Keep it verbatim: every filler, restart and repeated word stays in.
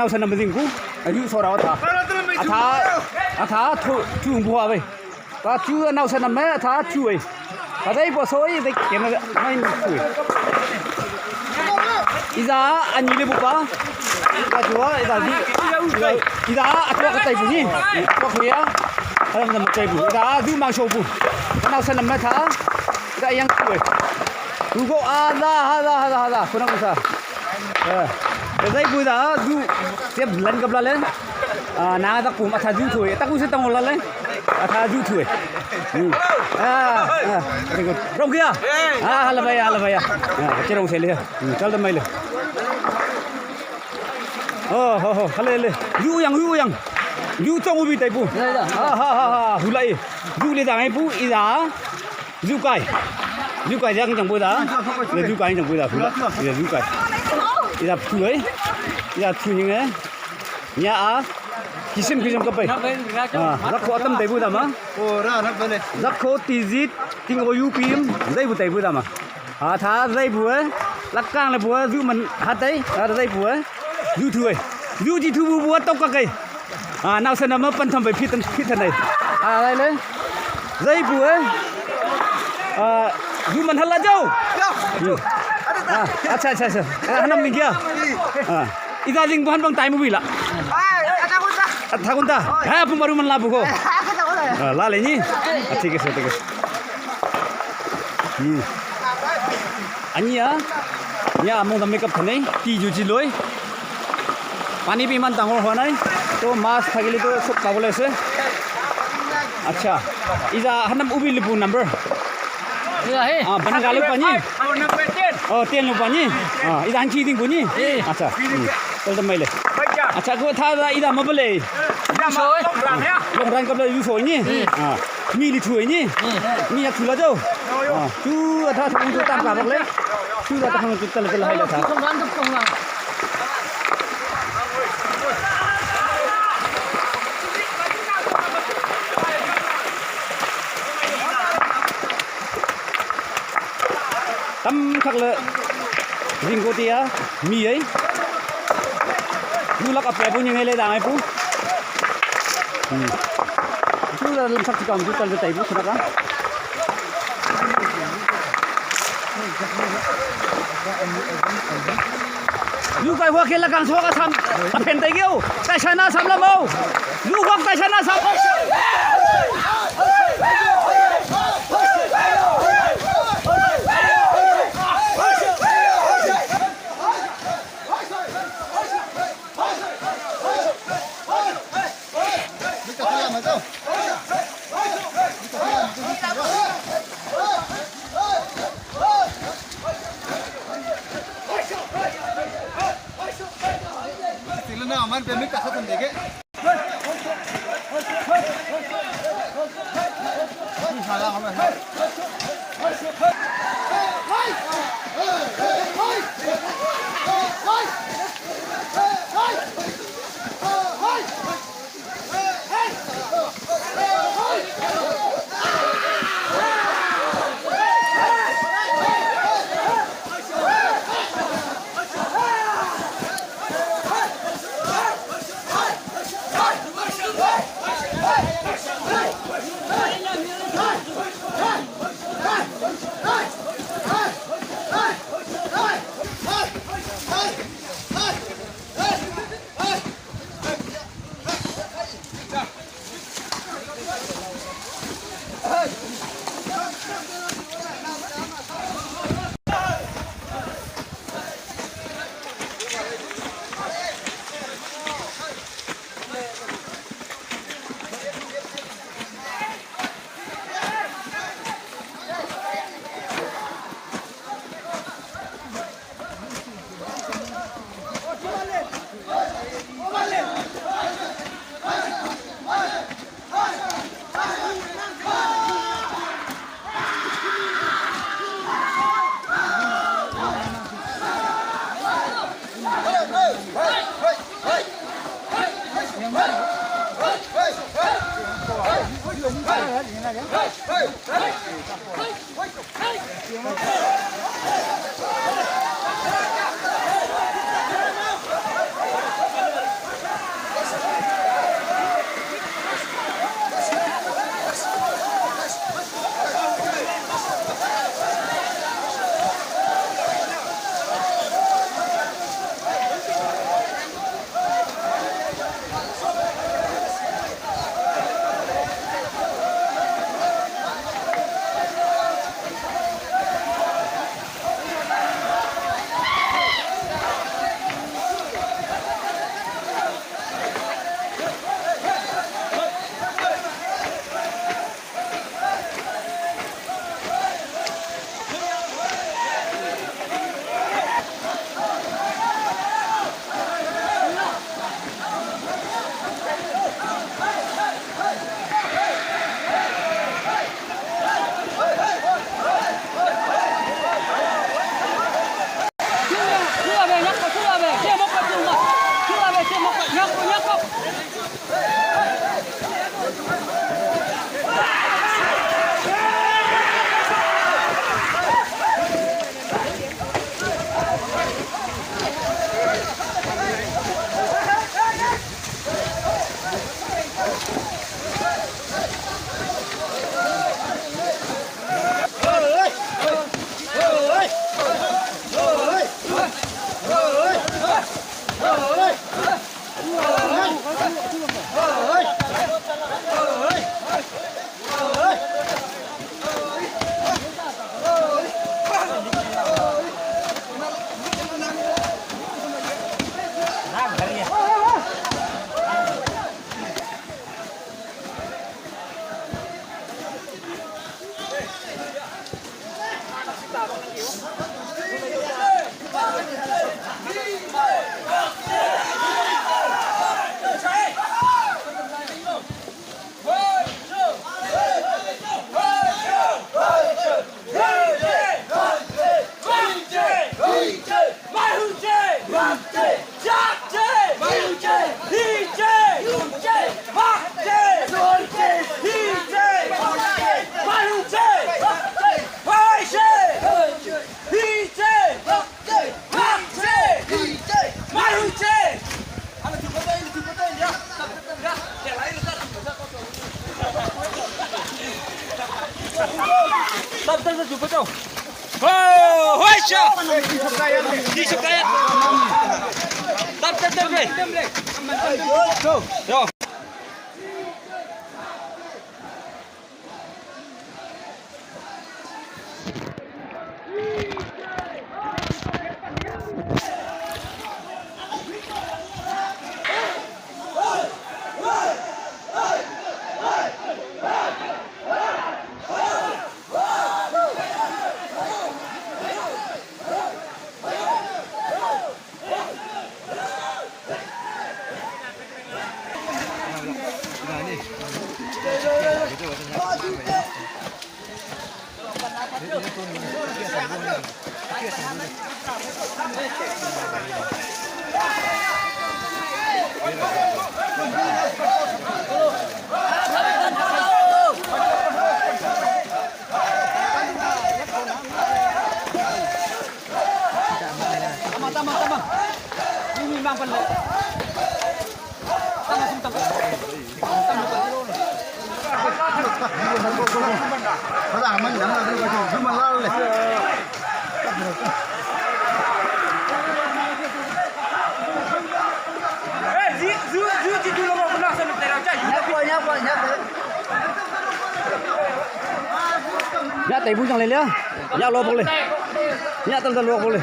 Nau sa nam zing ku. Ayu so rau tha. Atha, atha thu, thu bu ha ve. Ta chu nau sa nam me, atha thu ve. Ka dai bo so i dai ke na mai thu ve. Iza ani le bu pa. Iza thua, iza di. Iza, iza athua ka tai bu ni. Athua khu ya. Alam nam tai bu. Iza du mang so bu. Nau sa nam me tha. Iza yang thu ve. Rugo, ala, ala, ala, ala. Kuna kusa. Eh, zai bu da, du, tiap lan kap la le. Ah, na ta kum atha du thu. Ta ku se tang la le. Atha du thu. Hmm. Ah, ah, very good. Rong kia? Ah, hala bhai, hala bhai. Ah, ke rong se le. Hmm, chal da mai le. Oh, ho, ho, hala le. Yu yang, yu yang. Yu chong u bi tai bu. Ah, ha, ha, ha. Hu lai. Yu le da ngai bu, iza. Zu kai. Zu kai jang jang bu da. Ida zu kai jang bu da. Ida zu kai. Ida thu loi. Ida thu ning eh. Nya a. Kisim kisim ka pai. Ah, rak ko atam dai bu da ma. O ra na bale. Rak ko tizit ting o yu pim dai bu dai bu da ma. Ha tha dai bu eh. Lak kang le bu eh. Zu man ha dai. Ha dai bu eh. Zu thu eh. Zu ji thu bu bu tok ka kai. Ah, nau sa nam ma pan tham bai phit tan, phit tan nai. Ah, lai le. Zai bu eh. Ah, yu man hala jau. Hmm. Ah, acha, acha, acha. Ah, hanam ni kya? Ah. Ida jing bu han bang tai mu bi la. Atha kun ta. Ha, pu maru man la bu ko. Ah, la le ni. Ah, thik hai, thik hai. Hmm. Ani ya. Nya among da makeup thanai. Ti ju ji loi. Pani pi man tangor ho nai. To mask thakile to sob pabole ase. Acha. Ija hanam ubi lipu number. Ija he. Ah, bana galu pani. Oh, number ten. Oh, ten lo pani. Ah, ija hanchi ding pani. Eh. Acha. Hmm. Tel da maile. Acha, ko tha da ida mabale. Ida ma long ran ya. Long ran kap la yu so ni. Eh. Ah. Mi li thu ni. Eh. Mi ya thu la jo. Ah. Tu atha thu tam ka bak le. Chu da ta khang chu tal tal hai la tha. Kong wan kong wan. Tam khak le jing ko tia mi ai. Lu lak a pe bu ni ngai le da ngai pu. Hmm. Chu da lam sak chu kam chu tal tai bu khna ka. Lu kai hua khel la kang so ka sam. A phen tai keu. Kai sana sam la mau. Lu hua kai sana sam. Tap, tap, tap, jumpa tau. Oh, hoi, sha. Di sebelah ya. Tap, tap, tap, tap. Yo. Tama, tama, tama. Ini memang benar. Tama, tama, tama. Nya tai bu jang le le. Nya lo bok le. Nya tal tal lo bok le.